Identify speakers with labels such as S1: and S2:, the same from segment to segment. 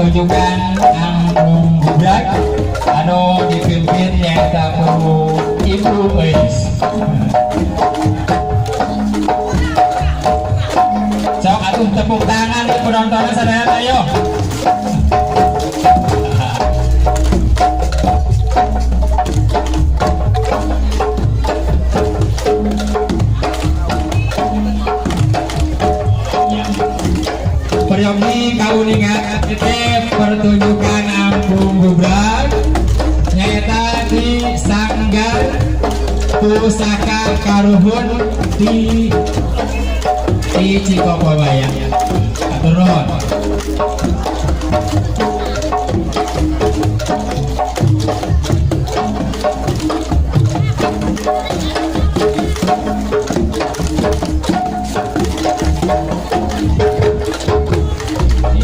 S1: Pertunjukan angklung gubrak anu dipimpin nyaeta ku Ibu Eis. Sok atuh, tepuk tangan di penontonnya sadaya, ayo. Ya. Peryogi kauningan teh pertunjukan angklung gubrak nyaeta di Sanggar Pusaka Karuhun di Cikopo Bayang. Atur nuhun.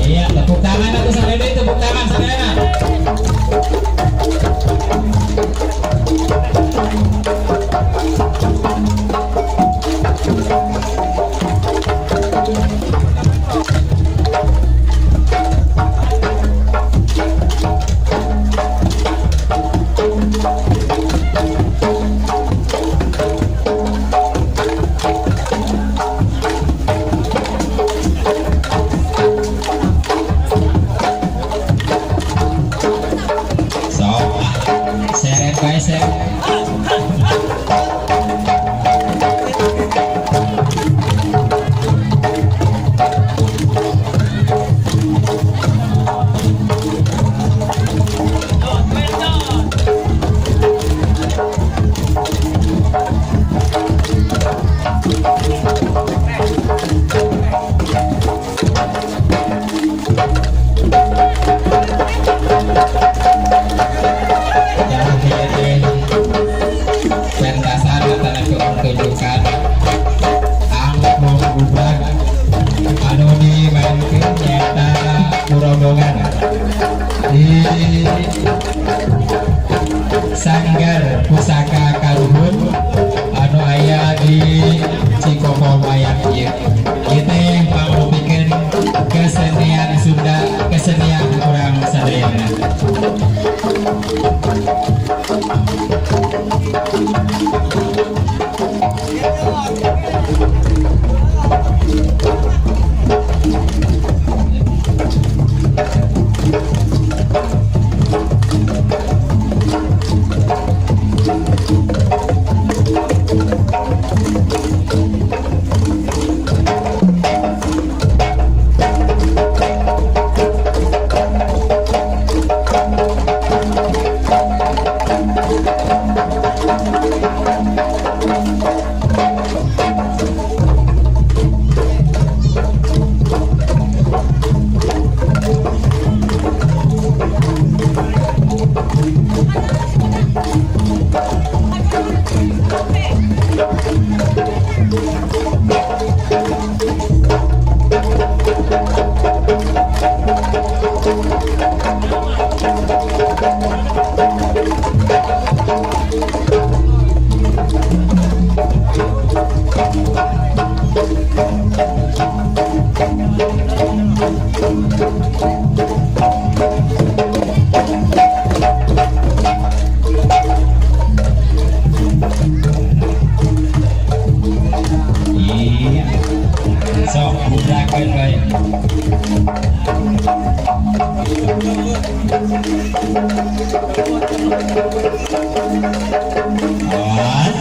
S1: Iya, tepuk tangan atuh sadaya, tepuk tangan sadaya. Sok, seret bae, seret. Yang ini pentasan atau pertunjukan angklung gubrak anu dimainkeun nyaeta ku rombongan di Sanggar Pusaka Karuhun anu aya di Cikopo Bayang ieu. Ieu teh pangrupikeun kesenian Sunda, kesenian urang sadayana. Iya. Sok gubrakeun bae. Awas.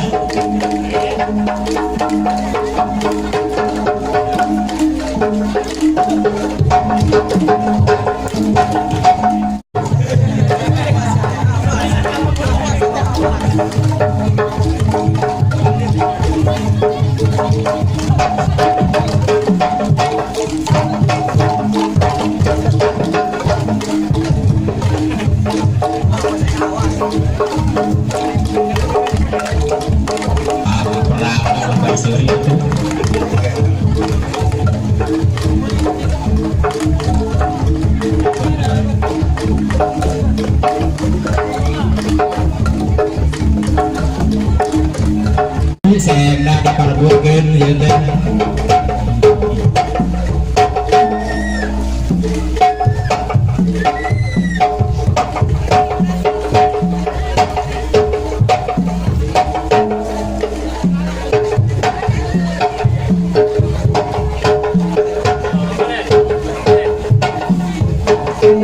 S1: Iya.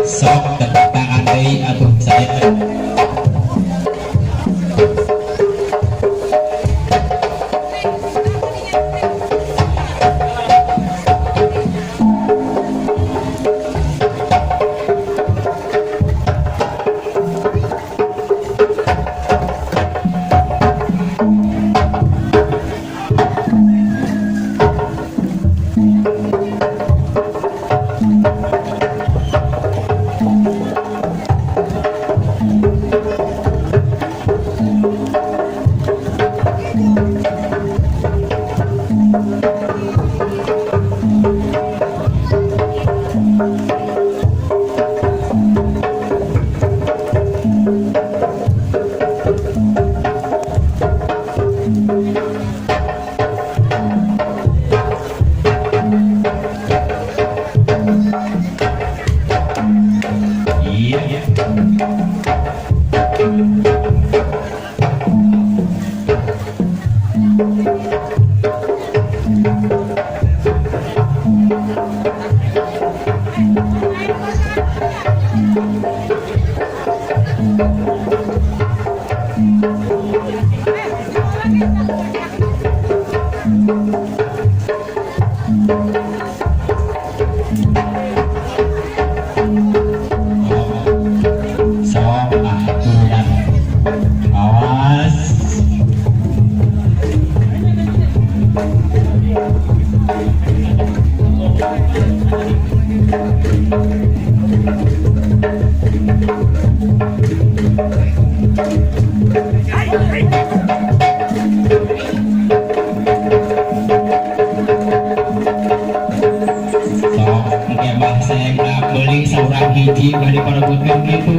S1: Sok tepuk tangan deui atuh saya. Iya. Sok ah turunan. Awas. Sok engke mah saya meuli saurang hiji bari parebutkeun kitu.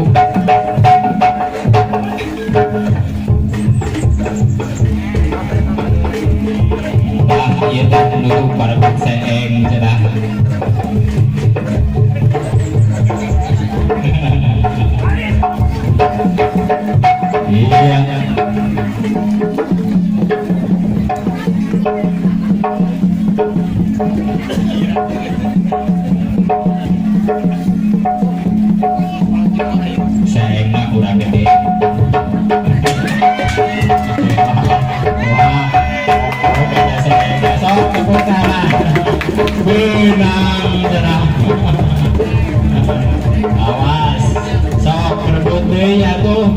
S1: Tah ieu teh nutup parebut seeng cenah. Iya. Seeng mah kurang gede. Wah, oh beda seeng. Sok tepuk tangan. Benang cenah. Awas, sok rebut deui atuh.